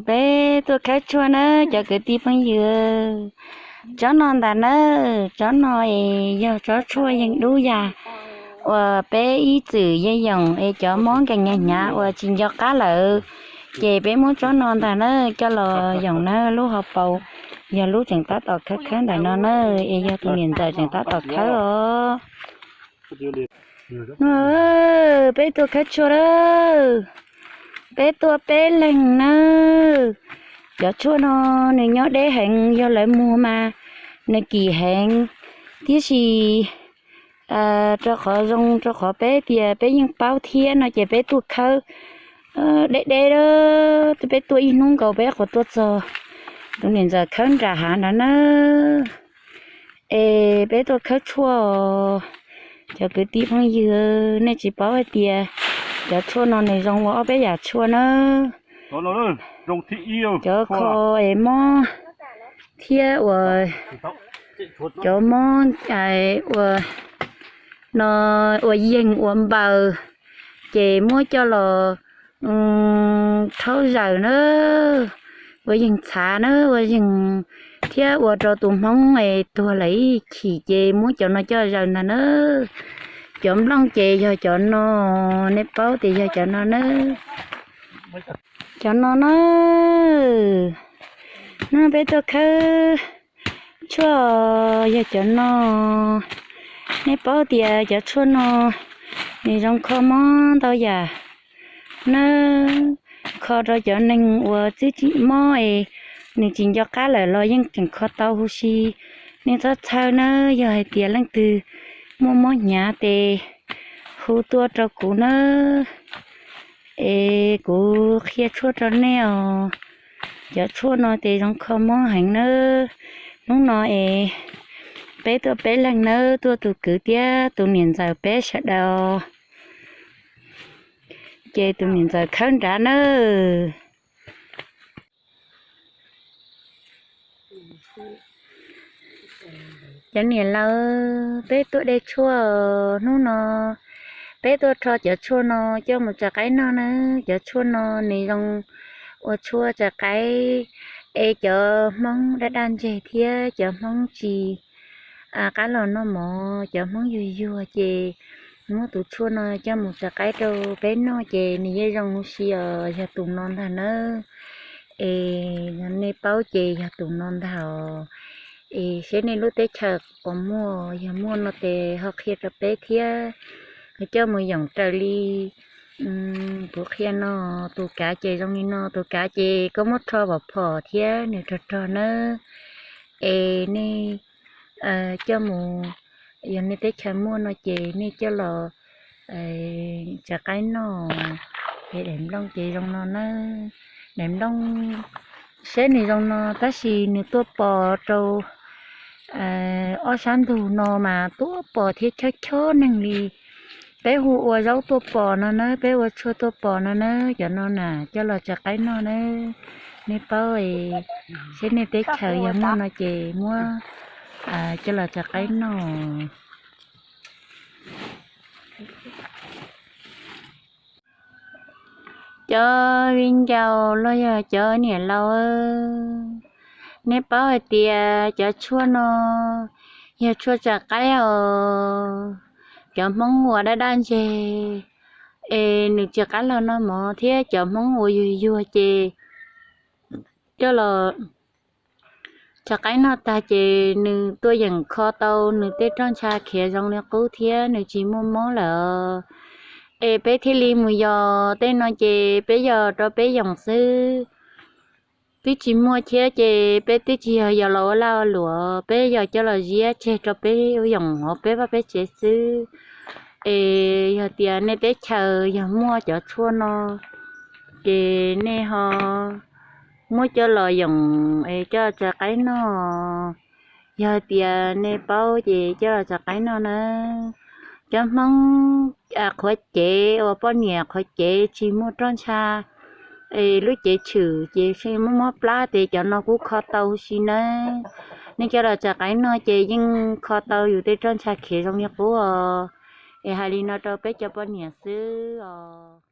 Peb tuaj khawb tshuaj na cov kwv tij phooj ywg. Tsob no ntag na, tsob no es yog tsob tshuaj yeeg dub yag uas peb ib txwm yeej yoom es cov mob nkees hnyav hnyav uas tsis nco qab lawm, ces peb muab tsob no ntag na coj los yoom na lub hauv paus. Yog lub tseem tab tom khawb khawb ntawm no na, es yog tus niam ntxawm tseem tab tom khawb os. No, peb tuaj khawb tshuaj lawm. Peb tuaj peb leeg na. Cov tshuaj no nws nyob deb heev, yog lawv muag mas nws kim heev, tiam sis rau qhov zoo rau qhov peb tias peb yeej paub thiab no ces peb tuaj khawb deb deb, peb tuaj ib hnub nkaus peb qhuav tuaj txog. Tus niam ntxawm khawb nram hav nrad na. Es peb tuaj khawb tshuaj, cov kwv tij phooj ywg, nej tsis paub hais tias cov tshuaj no nws zoo ua ob peb yam tshuaj na. Cov kho es mob thiab uas cov mob ua no ua yeeg ua npaws, ces muab coj los rhaub zaws na, ua yeeg txhav na, ua yeeg thiab ua rau tus hmoob es tuag lawm ib chim ces muab cov no coj zaws ntag na. Cov nplooj ces yog cov no, nej paub tias yog cov no na. Cov no na, no peb tuaj khawb tshuaj yog cov no. Nej paub tias cov tshuaj no nws zoo kho mob ntau yam na, kho rau cov neeg uas txwj tsis mob es nws tsis nco qab lawm los yeej tseem kho tau huv si. Nej txhob txhawj na, yog hais tias leej twg muaj mob hnyav ces hu tuaj rau kuv na, es kuv qhia tshuaj rau nej os. Cov tshuaj no ces zoo kho mob heev nawb. Hnub no es peb tuaj peb leeg nawb, tuaj tus kwv thiab tus niam ntxawm peb sawv daws. Ces tus niam ntxawm khawb nrad nawb. Cov niam laus, peb tuaj de tshuaj hnub no, peb tuaj rho cov tshuaj no coj mus tsa qaib noj na. Cov tshuaj no nws zoo ua tshuaj tsa qaib, es cov hmoob daj daj ntseg thiab cov hmoob tsis qab los noj mov, cov hmoob yuag yuag ces muab tus tshuaj no coj mus tsa qaib rau peb noj ces nws yeej zoo huv si os. Yog tus no ntag nawb. Es nej paub ces yog tus no ntag os. Es seb nej lub teb chaws puas muaj, yog muaj no ces ho qhia rau peb thiab, coj mus yoom raws li kuv qhia no. Tus kav ces zoo li no, tus kav ces koj muab rho phom phom thiab nws rog rog nawb. Es nej coj mus, yog nej teb chaws muaj no ces nej coj los tsa qaib noj. Es daim nplooj ces zoo no na. Daim nplooj seb nws zoo no tab sis nws tuaj pos rau ob sab ntug no mas tuaj pos thiab chob chob neeg li. Peb hu ua zaub tuaj pos no na, peb ua tshuaj tuaj pos no na. Cov no na coj los tsa qaib noj na. Nej paub, seb nej teb chaws yog muaj no ces muab coj los tsa qaib noj. Cov viv ncaus los yog cov niam laus, nej paub hais tias cov tshuaj no yog tshuaj tsa qaib os. Cov hmoob uas daj daj ntseg es nws tsis qab los noj mov thiab cov hmoob uas yuag yuag ces coj los tsa qaib noj tag ces nws tuaj yeem kho tau nws tej roj ntsha khiav zoo li qub thiab nws tsis muaj mob lawm. Es peb thiaj li mus yos tej no ces peb yos rau peb yoom xwb. Twb tsis muaj thiab ces peb twb tsis yog yos los ua laj ua luam, peb yos coj los ziab tseg rau peb yoom hauv peb vaj peb tsev xwb. Es yog tias nej teb chaws yog muaj cov tshuaj no ces nej ho muab coj los yoom es coj tsa qaib noj. Yog tias nej paub ces coj los tsa qaib noj na. Cov hmoob qhuav cev uas poj niam qhuav cev tsis muaj roj ntsha es lub cev tshwm ces mob mob plab ces cov no kuj kho tau huv si nawb. Nej coj los tsa qaib noj ces yeej kho tau yus tej roj ntsha khiav zoo li qub os. Es hais li no rau peb cov poj niam xwb os.